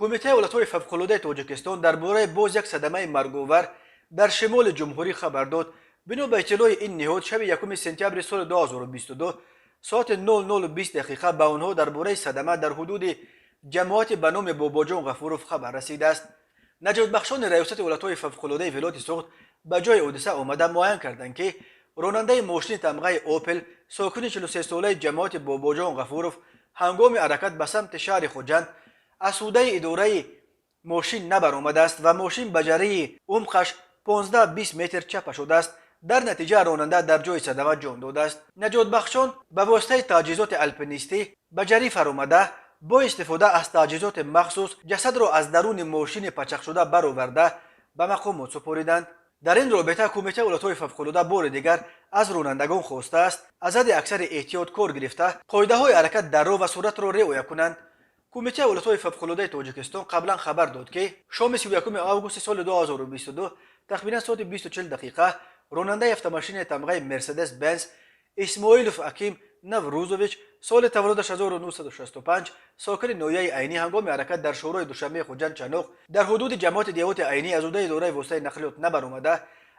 Кумитаи ҳолатҳои фавқулодаи Тоҷикистон дар бораи боз як садамаи марговар дар шимоли ҷумҳурӣ хабар дод. Бино ба иттилои ин ниҳод, шаби 1 сентябри соли 2022 соати 00:20 дақиқа ба онҳо дар бораи садама дар ҳудуди ҷамоати ба номи Бобоҷон Ғафуров хабар расидааст. Наҷотбахшони Раёсати ҳолатҳои фавқулодаи вилояти Суғд ба ҷои ҳодиса омада, муайян карданд, ки ронандаи мошини тамғаи «Опел», сокини 43-солаи ҷамоати Бобоҷон Ғафуров, ҳангоми ҳаракат ба самти шаҳри Хуҷанд аз ҳудаи идораи мошин набаромадааст ва мошин ба ҷарии умқаш 15-20 метр чапа шудааст. Дар натиҷа ронанда дар ҷои садама ҷон додааст. Наҷотбахшон ба воситаи таҷҳизоти алпинистӣ ба ҷарӣ фаромада, бо истифода аз таҷҳизоти махсус ҷасадро аз даруни мошини пачақшуда бароварда, ба мақомот супориданд. Дар ин робита Кумитаи ҳолатҳои фавқулода бори дигар аз ронандагон хостааст, аз ҳадди аксари эҳтиёт кор гирифта, қоидаҳои ҳаракат дар роҳ ва суръатро риоя кунанд. Кумитаи ҳолатҳои фавқулодаи Тоҷикистон қаблан хабар дод, ки шоми 31 августи соли 2022 тахминан соати 20:40 дақиқа ронандаи автомошинаи тамғаи «Мерседес Бенз» Исмоилов Аким Наврӯзович, соли таваллудаш 1965, сокини ноҳияи Айнӣ, ҳангоми ҳаракат дар шоҳроҳи Душанбеи Хуҷанд Чаноқ дар ҳудуди ҷамоати деҳоти Айнӣ аз ҳудаи идораи воситаи нақлиёт набаромада,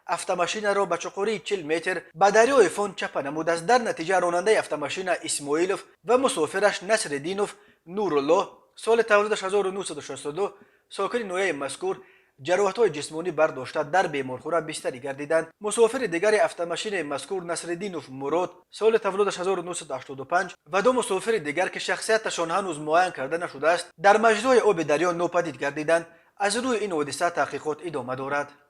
автомошинаро ба чуқурии 40 метр ба дарёи Фон чапа намудааст. Дар натиҷа ронандаи автомошина Исмоилов ва мусофираш Насриддинов Нурулло, соли таваллудаш 1962, сокини ноҳияи мазкур, ҷароҳатҳои ҷисмонӣ бардошта, дар беморхона бистарӣ гардиданд. Мусофири дигари автомошинаи мазкур Насриддинов Мурод, соли таваллудаш 1985, ва ду мусофири дигар, ки шахсияташон ҳанӯз муайян карда нашудааст, дар маҷрои оби дарё нопадид гардиданд. Аз рӯи ин ҳодиса таҳқиқот идома дорад.